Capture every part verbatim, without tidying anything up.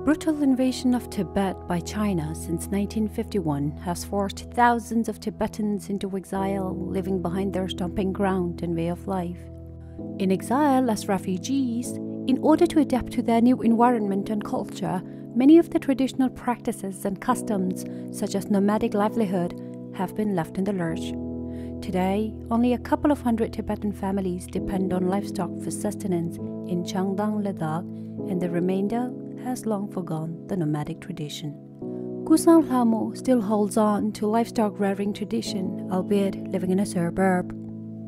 Brutal invasion of Tibet by China since nineteen fifty-one has forced thousands of Tibetans into exile, leaving behind their stomping ground and way of life. In exile as refugees, in order to adapt to their new environment and culture, many of the traditional practices and customs, such as nomadic livelihood, have been left in the lurch. Today, only a couple of hundred Tibetan families depend on livestock for sustenance in Changdang, Ladakh, and the remainder has long forgone the nomadic tradition. Kusang Lhamo still holds on to livestock rearing tradition, albeit living in a suburb.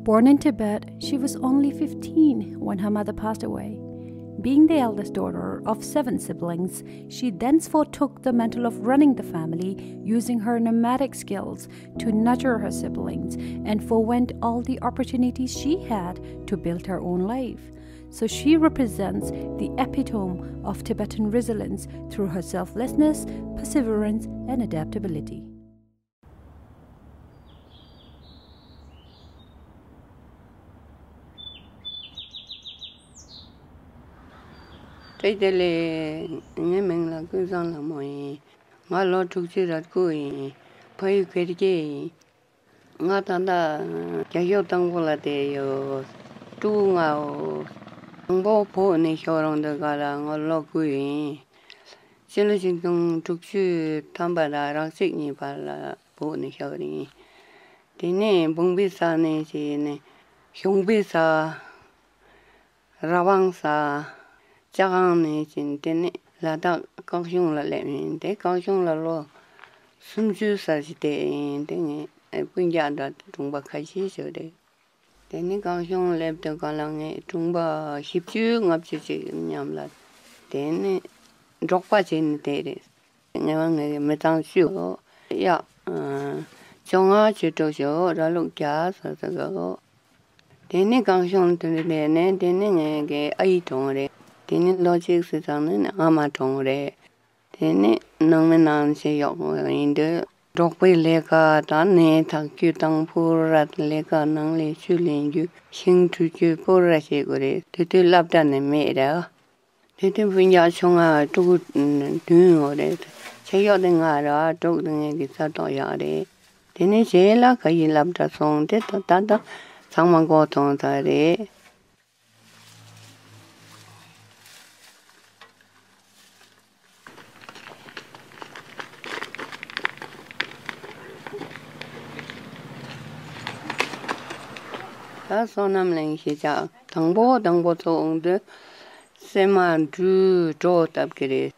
Born in Tibet, she was only fifteen when her mother passed away. Being the eldest daughter of seven siblings, she thenceforth took the mantle of running the family, using her nomadic skills to nurture her siblings and forewent all the opportunities she had to build her own life. So she represents the epitome of Tibetan resilience through her selflessness, perseverance, and adaptability. བཀྲ་ཤིས་བདེ་ལེགས། ངའི་མིང་ལ་ཀུན་བཟང་ལྷ་མོ་ཡིན། ང་ལོ་དྲུག་ཅུ་རེ་དགུ་ཡིན། ཕ་ཡུལ་བོད་སྐྱེས་ཡིན། ང་ད་ལྟ་རྒྱ་ཤོག་དང་པོ་ལ་བསྡད་ཡོད། ཕྲུ་གུ་ལྔའོ། དང་པོ་བོད་ནས་ཤོག་རོང་སྡེ་ག་ལ་ང་ལོ་དགུ་ཡིན། སྤྱི་ལོ་ཆིག་སྟོང་དྲུག་ཅུ་ཐམ་པ་དང་རེ་གཅིག་གཉིས་བར་ལ་བོད་ནས་ཤོག་རིང་། དེ་ནས་བོང་བུའི་ས་ནས་བྱས་ནས་གཞུང་པའི་ས། ར་བང་ས། ལྕགས་ཁང་ནས་ཕྱིན་དེ་ནས་ལ་དྭགས་སྐལ་གཞུང་ལ་སླེབས་ཡིན། དེ་སྐལ་གཞུང་ལ་ལོ་སུམ་ཅུ་ཙམ་ཞིག་བསྡད་ཡིན། དེ་ངའི་སྤུན་ཀྱག་དང་གྲོང་པ་ཁ་ཤས་ཤིག་རེད། དེ་ནས་སྐལ་གཞུང་སླེབས་དུས་ག་ལ་ངའི་གྲོང་པ་བཞི་བཅུ་ལྔ་བཅུ་ཅིག་མཉམ་ལ། དེ་ནས་འབྲོག་པ་བྱས་ནས་བསྡད་རེད། ངེས་པ་ངེས་ཀྱི་མི་ཚང་བཅུ། གཡག་བཅོ་ལྔ་བཅུ་དྲུག་ཞོག་ར་ལུག་བརྒྱ་ཟ་ཟ་གི། དེ་ནས་སྐལ་གཞུང་དེ་འདྲ་ལས་ནས་དེ་ནས་ངེད་ཀྱི་ཨ་ཡེ་གྲོངས་རེད། དེ་ནས་ལོ་གཅིག་ཙམ་ནས་ཨ་མ་གྲོངས་རེད། དེ་ནས་ནང་མི་ནང་ཞིག་ཡོག་ཡིན་དུས་འབྲོག་པའི་ལས་ཀ་དང་ནས་ཐག་རྒྱུ་དང་ཕུ་ར་ལས་ཀ་ནང་ལས་ཆུ་ལེན་རྒྱུ་ཤིང་འཁྲུ་རྒྱུ་ཕུ་ར་བྱེད་དགོས་རེད། དེ་དུས་སློབ་གྲྭ་ནས་མེད་ར། དེ་དུས་སྤུན་ཀྱག་ཆུང་ང་ཕྲུ་གུ་བདུན་ཡོད་རེད། ཆེ་ཤོས་དེ་ང་ར་དྲུག་དེ་ངེད་ཀྱི་ས་ཐོག་ཡག་རེད། དེ་ནས་རྗེས་ལ་ཁ་ཡི་སློབ་གྲྭ་སོང་དེ་ད་ད་ད་ཚང་མ་མགོ་ཐོན་ཚར་རེད། ད་བསོད་ནམས་གླིང་གཞིས་ཆགས་དང་པོ་དང་པོ་ཚུགས་འོང་དུས་སྲན་མ་འབྲུ་གྲོ་བཏབ་ཀྱི་རེད།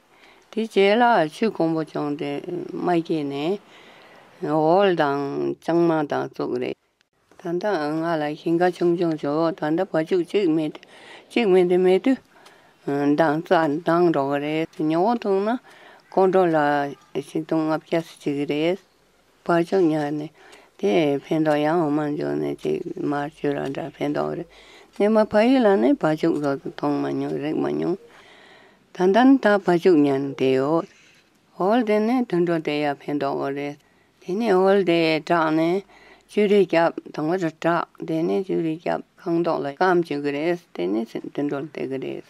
དེ་རྗེས་ལ་ཆུ་དཀོན་པོ་བྱུང་སྟེ་མ་སྐྱེས་ནས་འོལ་དང་ལྕང་མ་དང་བཙུགས་རེད། ད་ལྟ་ང་ལ་ཞིང་ཁ་ཆུང་ཆུང་བྱོས། ད་ལྟ་བ་ཕྱུགས་གཅིག་མེད། གཅིག་མེད་དེ་མེད་དུས་འདང་རྩྭ་འདང་འགྲོ་གི་རེད། ཉོ་བ་ཐུག་ན་སྒོར་མོ་ལ་ཆིག་སྟོང་ལྔ་བརྒྱ་ཙམ་ཅིག་རེད། བ་ཕྱུགས་ཉར་ནས་དེ་ཕན་ཐོགས་ཡང་འོ་མ་འཇོག་ནས་ཅིག་མར་བཅུ་ར་འདྲ་ཕན་ཐོགས་རེད། སྔོན་མ་ཕ་ཡུལ་ལ་ནི་བ་ཕྱུགས་ཚོ་མཐོང་མ་མྱོང་། རེག་མ་མྱོང་། ད་ལྟ་ནི་ད་བ་ཕྱུགས་ཉར་ནས་བསྡད་ཡོད། འོལ་དེ་ནི་དུད་འགྲོ་དེ་ཡ་ཕན་ཐོགས་པ་རེད། དེ་ནས་འོལ་དེ་དྲག་ནས་བཅུད་རིལ་བརྒྱབ། དང་པོ་དྲག་དྲག་དེ་ནས་བཅུད་རིལ་བརྒྱབ་ཁང་ཐོག་ལ་སྐམ་བཅུག་གི་རེད། དེ་ནས་དུད་འགྲོ་ལ་སྟེར་གི་རེད།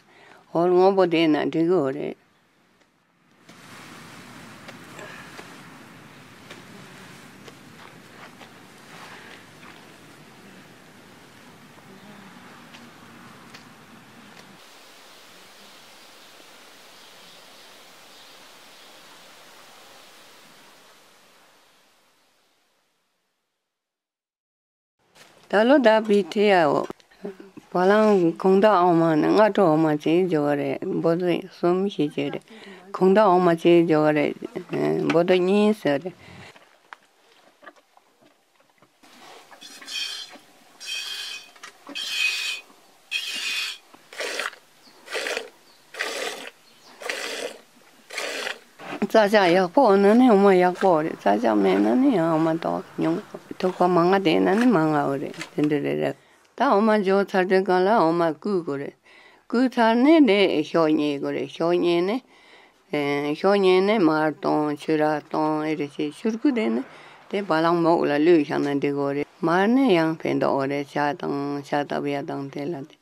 འོལ་སྔོན་པོ་དེ་ན་འགྲིག་གི་རེད། ད་ལོ་ད་བི་ཏི་ཡའོ། བ་ལང་གོང་ད་འོ་མ་ནི་སྔ་དྲོ་འོ་མ་ཅིག་འཇོ་བ་རེད། འབོ་ཚིག་གསུམ་ཞིག་བྱས་རེད། གོང་ད་འོ་མ་ཅིག་འཇོ་བ་རེད། འབོ་ད་གཉིས་ཟེར་རེད། རྩྭ་ལྕགས་ཡག་པོ་ཡོད་ན་ནི་འོ་མ་ཡག་པོ་རེད། རྩྭ་ལྕགས་མེད་ན་ནི་ཡང་འོ་མ་ཏོག་ཉུང་། ཐུག་པ་མང་ང་བསྡད་ན་ནི་མང་ང་བ་རེད། དེ་འདྲ་རེད་རེད། ད་འོ་མ་འཇོ་ཚར་དུས་སྒང་ལ་འོ་མ་བསྐུ་དགོས་རེད། བསྐུ་ཚར་ནས་དེ་ཞོ་མཉེ་དགོས་རེད། ཞོ་མཉེ་ནས། ཨེ། ཞོ་མཉེ་ནས་མར་གཏོང་། ཆུ་ར་གཏོང་། ཨེ་རེད་ཅེས་ཆུར་བསྐུ་དེ་ནི་དེ་བ་ལང་མོག་ལ་བླུགས་བཞག་ན་འགྲིག་གོ་རེད། མར་ནི་ཡང་ཕན་ཐོགས་གོ་རེད། ཇ་དང་ཇ་བཏབ་ཡ་དང་དེ་ལ་དེ།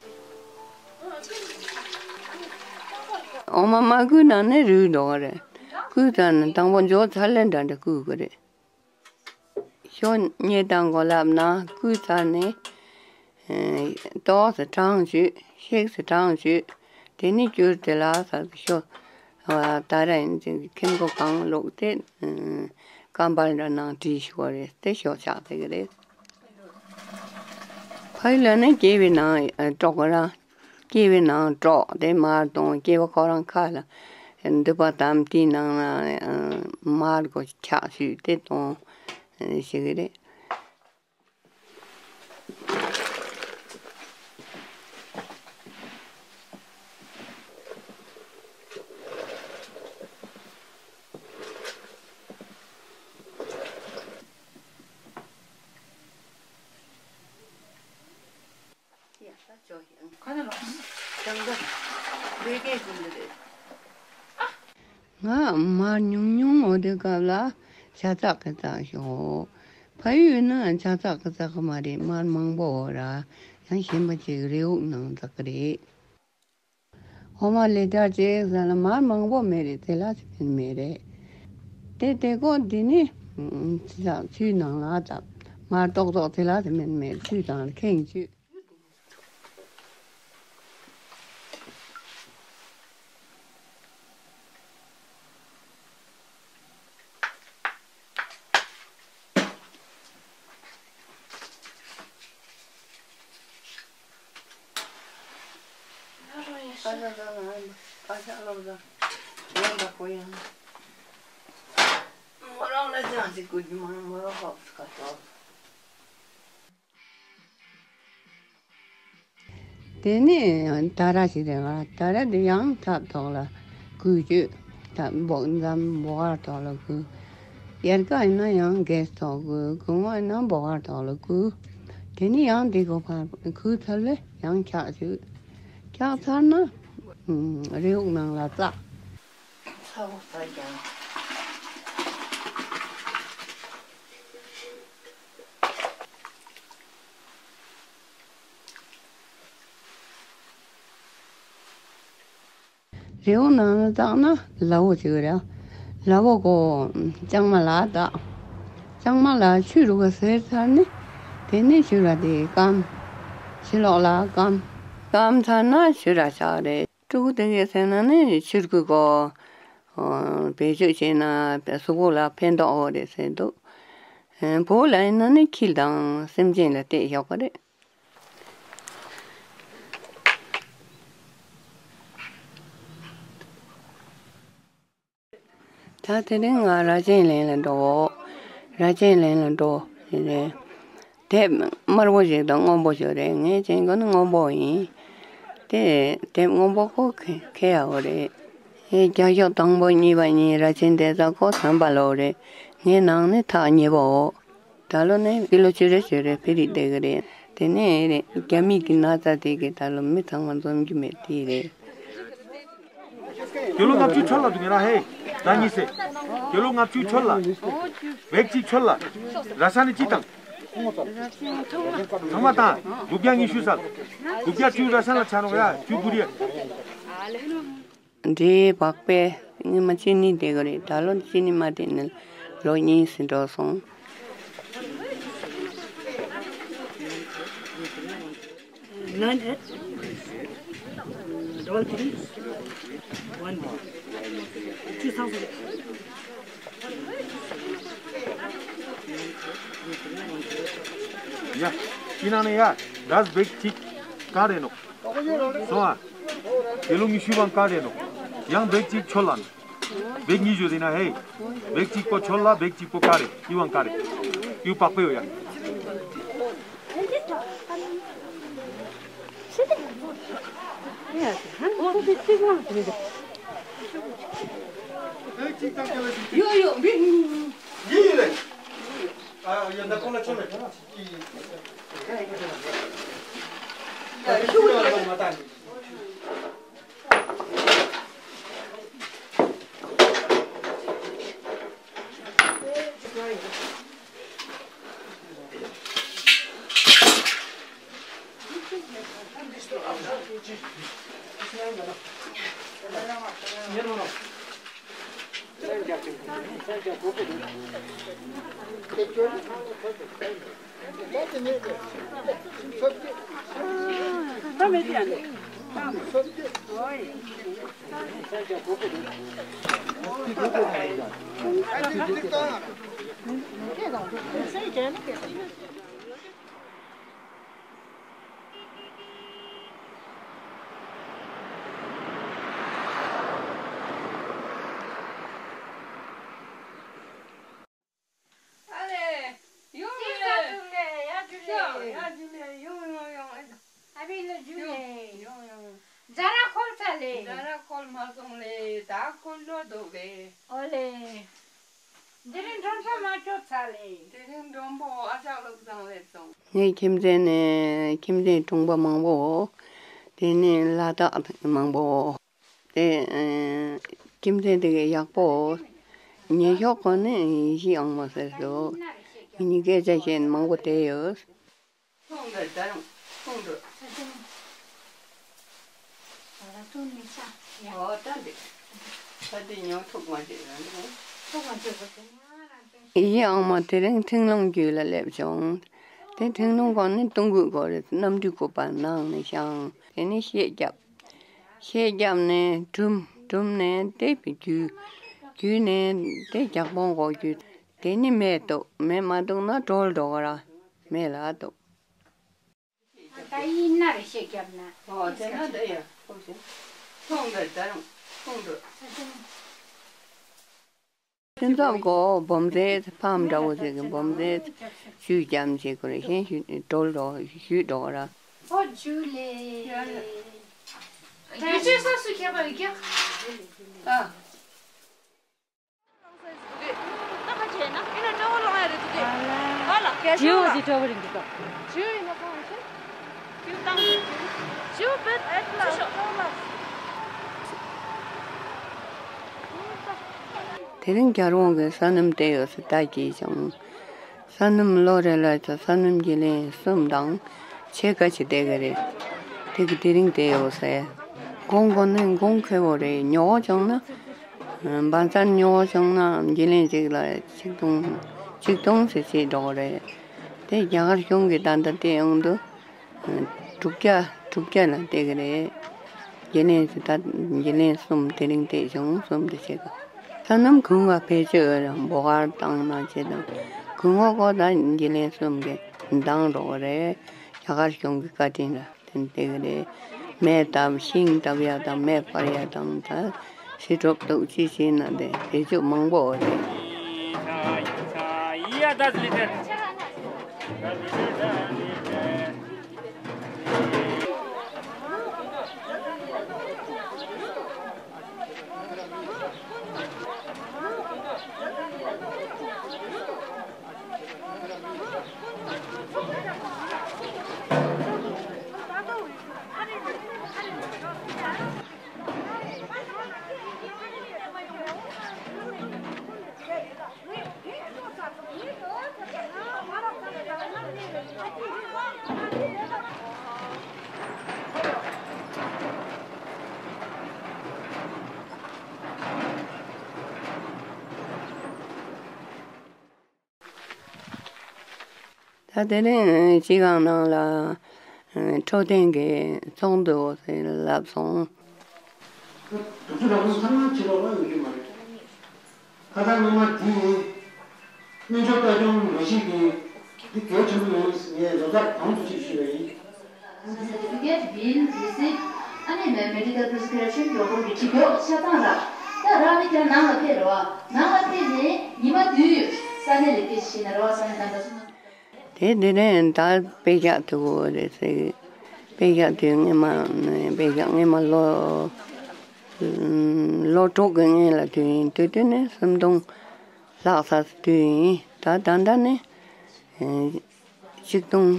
འོ་མ་མ་བསྐུས་ན་ནི་རུལ་འགྲོ་གི་རེད། བསྐུས་ཚར་ནས་དང་པོ་འཇོག་ཚར་ལེ་འདྲ་འདྲ་བསྐུས་གི་རེད། ཞོ་རྙེད་དང་གོ་ལབ་ན་བསྐུས་ཚར་ནས། ཏོག་ཙམ་གྲང་བཅུག་ཤིག་ཙམ་གྲང་བཅུག་དེ་ནས་སྐྱུར་དེ་ལ་ས་ཞོ། ད་ར་ཡིན་ཅིག་ཁེམ་ཁོ་གང་བླུགས་ཏེ། སྐམ་པར་འདྲ་ནང་བྲིས་ཤོག་རེད་དེ་ཞོ་ཆགས་དེ་གི་རེད། ཕ་ཡུལ་ལ་ནི་སྐྱེ་བའི་ནང་དཀྲོག་གི་ར། སྐྱེ་བའི་ནང་དཀྲོག་དེ་མར་གཏོང་སྐྱེ་བ་ཁོ་རང་ཁ་ལ། འདུས་པ་དམ་དེའི་ནང་ན་མར་གོ་ཆགས་བཅུག་དེ་གཏོང་ཞིག་གི་རེད། ང་མར་ཉུང་ཉུང་འོ་དེ་སྐབས་ལ་ཆ་ཚགས་ཀྱི་ཚགས་ཤོག་ཕ་ཡུལ་ན་ཆ་ཚགས་ཀྱི་ཚགས་ཀྱི་མ་རེད། མར་མང་པོ་འོ་ར་ཡང་ཞིམ་པ་ཅིག་རེའུ་ནང་ཚགས་ཀྱི་རེད། འོ་མ་ལི་ཊར་གཅིག་ཟ་ལ་མར་མང་པོ་མེད་རེད། དེ་ལ་ཚིག་མེད་རེད། དེ་དེ་ཀོ་འདི་ནི་ཚིག་ཚུལ་ནང་ལ་དང་མར་ཏོག་ཏོག་དེ་ལ་ཚིག་མེད་མེད་ཚུལ་དང་ཁེངས་བཅུག་དེ་ནས་ད་ར་ཞིག་རེད་ང་། ད་ར་དེ་ཡང་ཐབ་ཐོག་ལ་བསྐུས་བཅུག་ཐབ་འབོག་འཛམ་འབོག་ཁར་ཐོག་ལ་བསྐུས། དབྱར་ཁ་ཡིན་ན་ཡང་གེས་ཐོག་བསྐུས། དགུན་ཁ་ཡིན་ན་འབོག་ཁར་ཐོག་ལ་བསྐུས། དེ་ནས་ཡང་དེ་གོ་ཕར་བསྐུས་ཚར་ལེ་ཡང་འཁྱག་བཅུག་འཁྱག་ཚར་ན་རེའུ་ནང་ལ་བཙགས། ཚ་བོ་ཚ་རྐྱང་། རེའུ་ནང་ལ་བཏགས་ན་ལ་འོ་ཅིག་རེད། ལ་འོ་གོ་ལྕང་མ་ལ་བཏགས། ལྕང་མ་ལ་ཆུ་རུ་ག་ཟེར་ཚར་ནི། དེ་ནས་ཆུ་ར་དེ་སྐམ། ཕྱི་ལོགས་ལ་སྐམ། སྐམ་ཚར་ན་ཆུ་ར་ཆགས་རེད། ཕྲུ་གུ་དེ་གས་ཟེར་ན་ནི་ཕྱུར་གུ་གོ། བེད་སྤྱོད་བྱས་ན་གཟུགས་པོ་ལ་ཕན་ཐོགས་འོ་རེད་ཟེར་འདུག་བུ་ལ་ཡིན་ན་ནི་ཁྱི་དང་སེམས་ཅན་ལ་གཏད་ཞོག་གི་རེད། ད་དེ་རིང་ང་རྭ་ཅན་གླིང་ལ་འགྲོ། རྭ་ཅན་གླིང་ལ་འགྲོ། དེ་ནས་དེབ་དམར་པོ་ཞིག་དང་སྔོན་པོ་ཞིག་རེད། ངས་བྱིན་དགོས་ནི་སྔོན་པོ་ཡིན། དེ་དེབ་སྔོན་པོ་ཁོ་ཁེ་ཁེ་ཡག་པོ་རེད། ཨེ་རྒྱ་ཤོག་དང་པོ་གཉིས་པ་གཉིས་རྭ་ཅན་བསྡད་ས་ཁོ་ཐོན་པ་ལོ་རེད། ངའི་ནང་ནི་ཐག་ཉེ་པོ། ད་ལོ་ནི་ཀི་ལོ་བཅུ་རེ་བཅུ་རེ་ཕི་རིག་བསྡད་གི་རེད། དེ་ནས་རྒྱ་མི་གི་ན་ཚ་དེ་གི་ད་ལོ་མི་ཚང་མ་འཛོམས་རྒྱུ་མེད་དེ་རེད། ཀི་ལོ་ལྔ་བཅུ་ཆོལ་ལ་འདུག་ངེ་ར་ཧེ། ད་གཉིས་སེ། ཀི་ལོ་ལྔ་བཅུ་ཆོལ་ལ། བེག་གཅིག་ཆོལ་ལ། ར་ས་ནི་གཅིག་དང་། ཚང་མ་དང་། དགུ་བརྒྱ་ཉི་ཤུ་སལ། དགུ་བརྒྱ་བཅུ་ར་ས་ལ་ཆ་ནོ་ཡ་བཅུ་དགུ་རེད། འདྲེ་བག་པས་སྔོན་མ་ཅི་ནི་བསྡད་གི་རེད། ད་ལོ་ཅི་ནི་མ་བསྡད་ནི་ལོ་གཉིས་སུ་འགྲོ་སོང་། Nine eight double three one two thousand. ཡ། ཁྱི་ནང་ནས་ཡ། རས་བེག་གཅིག་ག་རེ་ནོ། སོང་ཨ། དེ་ལོ་ཉི་ཤུ་བང་ག་རེ་ནོ། ཡང་བེག་གཅིག་ཆོལ་ལ་ནོ། བེག་གཉིས་བཞོ་དེ་ན་ཧེ། བེག་གཅིག་པོ་ཆོལ་ལ་བེག་གཅིག་པོ་ག་རེ་ཡུ་བང་ག་རེ། ཡུ་བག་པེ་ཡོ་ཡ། ཡོ་ཡོ་བེག་གཉིས་ཡོད་རེད། ཨ་ཡོ་ད་ཁོ་ལ་ཆོལ་ལ། ཨ་ལེ། ཡོང་ཡོང་། ཡ་ཇུ་ལེ། ཡ་ཇུ་ལེ། ཡོང་ཡོང་ཡོང་། ཨ་བི་ལ་ཇུ་ལེ། ཡོང་ཡོང་། ཛ་ར་ཁོལ་ཚ་ལེ། ཛ་ར་ཁོལ་མ་སོང་ལེ། ད་ཁོལ་འགྲོ་འདུག་ལེ། ཨོ་ལེ། དེ་རིང་མགྲོན་པོ་མ་སྐྱོར་ཚ་ལེ། དེ་རིང་མགྲོན་པོ་ཨ་ཅག་བློ་བཟང་ལེ་སོང་། ངའི་ཁྱིམ་མཚེས་ནས་ཁྱིམ་མཚེས་གྲོང་པ་མང་པོ། དེ་ནས་ལ་དྭགས་མང་པོ། དེ་ཨ་ཁྱིམ་མཚེས་དེ་གའི་ཡག་པོ། ཉེ་ཤོག་གོ་ནས་ཡེ་ཤེས་ཨང་མ་ཟེར་སོ། ངེད་གཉིས་སྐད་ཆ་བཤད་མང་པོ་བསྡད་ཡོད། ཐོང་འདྲ་ད་རུང་ཐོང་འགྲོ། ཨོ་ད་འདི། ད་འདི་ཉོ་ཐུག་མ་བྱེད་རང་འདི། ཡེ་ཤེས་ཨང་མ་དེ་རིང་ཁྲིམས་ལུང་རྒྱུད་ལ་སླེབས་བྱུང་། དེ་ཁྲིམས་ལུང་སྒང་ནས་བཏུང་དགོས་སྐོར་རེད། གནམ་གྲུའི་སྐུད་པ་ནང་ནས་བཤམས། དེ་ནས་ཤེལ་བརྒྱབ། ཤེལ་བརྒྱབ་ནས་གྲུམ། གྲུམ་ནས་དེ་བརྒྱུས། བརྒྱུས་ནས་དེ་རྒྱ་སྤོང་འགོག་རྒྱུ། དེ་ནི་མེ་གཏུབ། མེ་མ་གཏུབ་ན་གྲོལ་འགྲོ་གི་ར། མེ་ལ་གཏུབ། ད་ཡིན་ན་རེ་ཤེལ་བརྒྱབ་ན། ཨོ་དེ་ན་འདི་ཡ། ཐོང་འདི་ད་རུང་ཐོང་འགྲོ། སེམས་ཙམ་གོ་སྦོམ་རྩེ་ཕམ་འདྲ་བོ་ཞིག་གི་སྦོམ་རྩེ་ཆུ་རྒྱམ་ཞིག་གོ་རེ་ཤེས་ཞུ་གྲོལ་འགྲོ་ཞུས་འགྲོ་གི་ར། ཨོ་ཇུ་ལེ། ཡ་ལེ། ད་ཅི་ས་སུ་ཁྱད་པར་རྒྱག་ཨ། དེ་རིང་རྒྱལ་དབང་གི་ས་སྣུམ་བལྟས་ཡོད་ཟེར་ལྟ་གིས་ཀྱང་། ས་སྣུམ་ལོ་རེ་ལ་ས་སྣུམ་གྱི་ལན་གསུམ་དང་ཕྱེད་ཀ་ཅིག་སྟེར་གི་རེད། དེ་གི་དེ་རིང་དེ་ཡོད་ཟེར། གོང་གོང་ནས་གོང་ཁེ་བོ་རེད། ཉོ་བ་བྱུང་ན། འབའ་ཚན་ཉོ་བ་བྱུང་ན་གྱི་ལན་གཅིག་ལ་ཆིག་སྟོང་། ཆིག་སྟོང་ཟེར་བྱས་འགྲོ་གི་རེད། དེ་རྒྱ་གར་གཞུང་གི་ད་ལྟ་དེ་ཡོང་དུས། དྲུག་བརྒྱ། དྲུག་བརྒྱ་ལ་སྟེར་གི་རེད། རྒྱུན་ལས་ཚོ་ད་རྒྱུན་ལས་གསུམ་དེ་རིང་སྟེར་བྱུང་། གསུམ་དེ་བྱེད་གི། ས་སྣུམ་གོང་བ་བེད་སྤྱོད་འབོ་གར་བཏང་ན་བྱེད་དང་། གོང་འོག་གོ་ད་རྒྱུན་ལས་གསུམ་གི་འདང་འགྲོ་གི་རེད། རྒྱ་གར་གཞུང་གི་བཀའ་དྲིན་ལ་དེ་སྟེར་གི་རེད། མེ་བཏབ། ཤིང་བཏབ་ཡ་དང་མེ་སྤར་ཡ་དང་ད་ཟི་གྲོགས་གཏུག་ཅི་བྱེད་ན་དེ་བེད་སྤྱོད་མང་པོ་རེད། ད་དེ་རིང་སྤྱི་ཁང་ནང་ལ་འཕྲོད་བསྟེན་གྱི་ཚོགས་འདུ་ཟེར་ལབ་སོང་། དུག་ཅུ་ལ་ཁོང་ཚང་མ་ཕྱི་ལོགས་ལ་ཡོང་རྒྱུ་མ་རེད། ཁ་སང་སྔོན་མ་འདི་ཡིན། སྨན་སྦྱོར་ལྟ་སྐྱོང་མ་བྱེད་མཁན་འདི་གལ་ཆེན་པོ་ཡིན། ངས་ལོ་ཙཱ་གང་དུ་ཅིག་ཞུས་པ་ཡིན། Certificate, bill, receipt, ཨ་ནི་མེ་medical prescription ཌོག་ཊར་གྱི་ཁྲིད་ཡོག་ཆ་ཚང་རག་ད་རག་ནི་དེ་ནང་ལ་ཕེབས་རེད་བ། ནང་ལ་ཕེབས་ནས་ཉི་མ་བདུན་ཡོད། ས་གནས་ལ་སྐད་ཆ་བཤད་ན་རེད་བ། ས་གནས་ད་ལྟ་སོང་ན། དེ་དེ་ནས་ད་དཔེ་ཤག་དུ་རེད་ཟེར། དཔེ་ཤག་དུས་སྔོན་མ། དཔེ་ཤག་སྔོན་མ་ལོ། ལོ་དྲུག་གི་སྔོན་ལ་དུས་ཡིན། དུས་དུས་ནས་སུམ་སྟོང་ལྷག་ས་དུས་ཡིན། ད་ད་ལྟ་ནས་ཆིག་སྟོང་།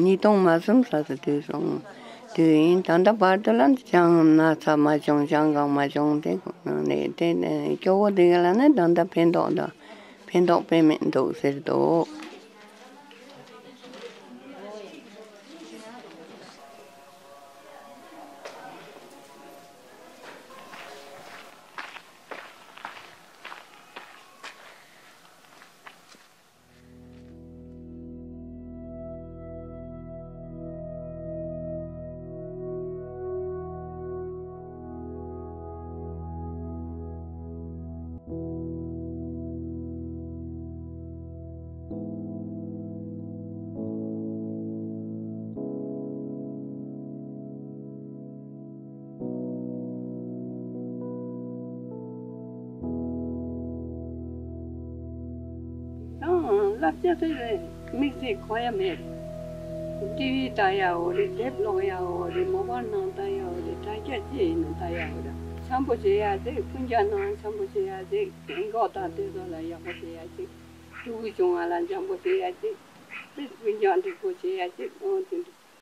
ཉིས་སྟོང་མ་ཟིན་ས་དུས་སོང་དུས་ཡིན། ད་ལྟ་བར་དུ་ལ་ཅང་ན་ཚ་མ་བྱུང་། ཅང་གང་མ་བྱུང་། དེ་ནས་དེ་ནས་སྐྱོ་བོ་དེ་ག་ལ་ནི་ད་ལྟ་ཕན་ཐོགས་དང་ཕན་ཐོགས་དཔེ་མེད་འདུག་ཟེར་འདུག་བསླབ་བྱ་དེ་རེད། དམིགས་བསལ་གོ་ཡ་མེད། ཊི་ཝི་ལྟ་ཡའོ་རེད། དེབ་ཀློག་ཡའོ་རེད། མོ་བཱའིལ་ནང་ལྟ་ཡའོ་རེད། དྲ་རྒྱ་ཅི་ཡིན་ན་ལྟ་ཡའོ་རེད། འཆམ་པོ་བྱེད་ཡ་ཅིག་སྤུན་ཀྱག་ནང་འཆམ་པོ་བྱེད་ཡ་ཅིག་མགོ་དང་དེ་ཚོ་ལ་ཡག་པོ་བྱེད་ཡ་ཅིག་ཕྲུ་གུ་བྱུང་བ་ལ་འཆམ་པོ་བྱེད་ཡ་ཅིག་དཔེ་སྤུན་ཀྱག་འགྲིག་པོ་བྱེད་ཡ་ཅིག་ཨོ་དེ་འདྲ།